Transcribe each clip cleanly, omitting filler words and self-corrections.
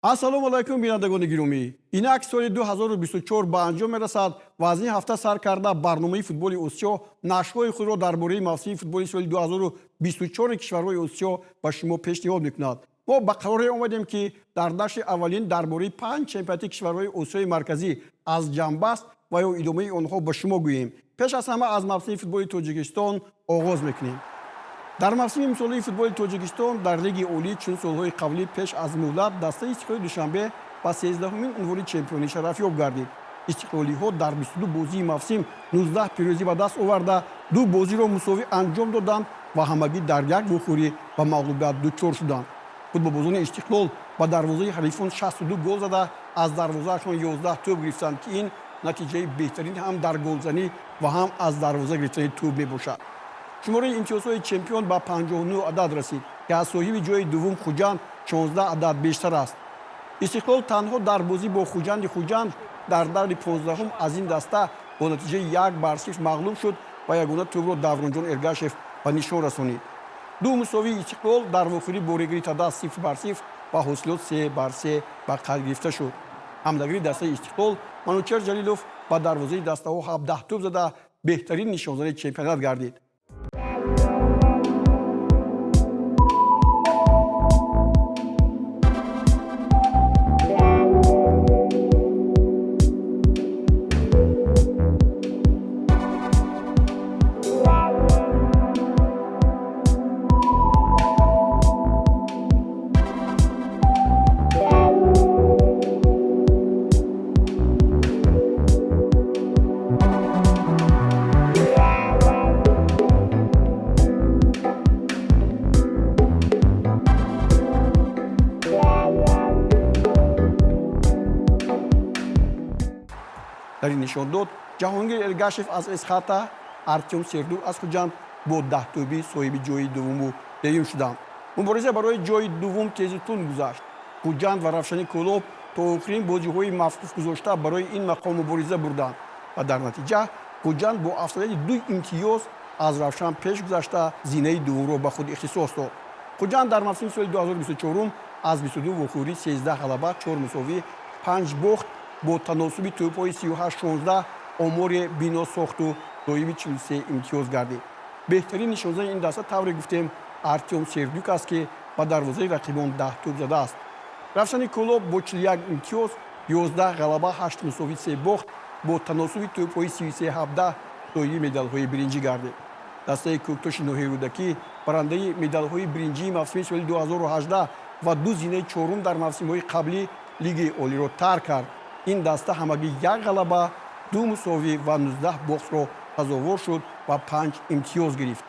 Ассалому алайкум, бинандагони гиромӣ. Инак соли 2024 ба анҷом мерасад ва аз ин ҳафта сар карда барномаи футболи Осиё нашрҳои худро дар бораи мавсими футболи соли 2024 кишварҳои Осиё ба шумо пешниҳод мекунад. Мо ба қароре омадем, ки дар нашри аввалин дар бораи 5 чемпионати кишварҳои Осиёи Марказӣ аз ҷамъбаст ва ё идомаи онҳо ба шумо гӯем. Пеш аз ҳама аз мавсими футболи Тоҷикистон оғоз мекунем. Дар мавсими имсолаи футболи Тоҷикистон дар Лиги Олӣ, чун солҳои қаблӣ пеш аз муҳлат, дастаи Истиқлоли Душанбе ба 13-умин унвони чемпионӣ шарафёб гардид. Истиқлолиҳо дар 22 бозии мавсим 19 пирӯзӣ ба даст оварда, 2 бозиро мусовӣ анҷом доданд ва ҳамагӣ дар як вохӯрӣ ба мағлубият дучор шуданд. Футболбозони Истиқлол ба дарвозаи ҳарифон 62 гол зада, аз дарвозаашон 11 тӯб гирифтанд, ки ин натиҷаи беҳтарин ҳам дар голзанӣ ва ҳам аз дарвоза гирифтани тӯб мебошад. Шумораи имтиёзҳои чемпион ба 59 адад расид, ки аз соҳиби ҷои дуввум Хуҷанд 16 адад бештар аст. Истиқлол танҳо дар бозӣ бо Хуҷанди Хуҷанд дар даври 15-ум аз ин даста бо натиҷаи 1-0 мағлуб шуд ва ягона тӯбро Давронҷон Эргашев ба нишон расонид. 2 мусовии Истиқлол дар вохӯрӣ бо Регри Тадас 0-0 ва ҳосилот 3-3 ба қайд гирифта шуд. Ҳамлагари дастаи Истиқлол Манучер Ҷалилов ба дарвозаи дастаҳо 17 тӯб зада, беҳтарин нишонзани чемпионат гардид. Дар ин нишон дод Ҷаҳонгир Эргашев аз Эсхата, Артём Сердук аз Хуҷанд бо 10 тӯбӣ соҳиби ҷои дуввуму сеюм шуданд. Мубориза барои ҷои дуввум тезу тунд гузашт. Хуҷанд ва Равшани Кӯлоб то охирин бозиҳои мавқуф гузошта барои ин мақом мубориза бурданд ва дар натиҷа Хуҷанд бо афзалияти 2 имтиёз аз Равшан пеш гузашта, зинаи дуввумро ба худ ихтисос дод. Хуҷанд дар мавсими соли 2024 аз 22 вохӯрӣ 13 ғалаба, 4 мусовӣ, 5 бохт бо таносуби тӯбҳои 38-16 оморе бино сохту соҳиби 43 имтиёз гардид. Беҳтарин нишонзани ин даста, тавре гуфтем, Артём Сердюк аст, ки ба дарвозаи рақибон 10 тӯб задааст. Равшани Кӯлоб бо 41 имтиёз, 11 ғалаба, 8 мусовӣ, 3 бохт бо таносуби тӯбҳои 33-17 соҳиби медалҳои биринҷӣ гардид. Дастаи Кӯктоши ноҳияи Рӯдакӣ барандаи медалҳои биринҷии мавсими соли 2018 ва 2 зинаи чорум дар мавсимҳои қаблӣ Лиги Олиро тарк кард. Ин даста ҳамагӣ 1 ғалаба, 2 мусовӣ ва 19 бохтро сазовор шуд ва 5 имтиёз гирифт.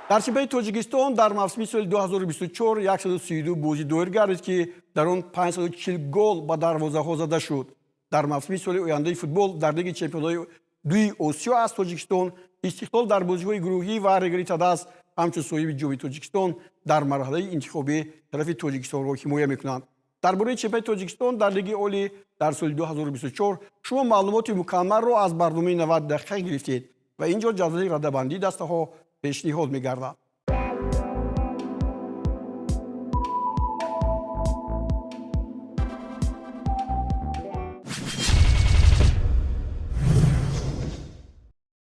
Дар чемпионати Тоҷикистон дар мавсими соли 2024 132 бозӣ доир гардид, ки дар он 540 гол ба дарвозаҳо зада шуд. Дар мавсими соли ояндаи футбол дар Лиги чемпионҳои дуи Осиё аз Тоҷикистон Истиқлол дар бозиҳои гурӯҳӣ ва Регри Тадас ҳамчун соҳиби ҷоми Тоҷикистон дар марҳалаи интихобӣ тарафи Тоҷикистонро ҳимоя мекунанд. Дар бораи чемпионати Тоҷикистон дар Лиги Олӣ дар соли 2024 шумо маълумоти мукаммалро аз барномаи 90 дақиқа гирифтед ва ин ҷо ҷадвали радабандии дастаҳо пешниҳод мегардад.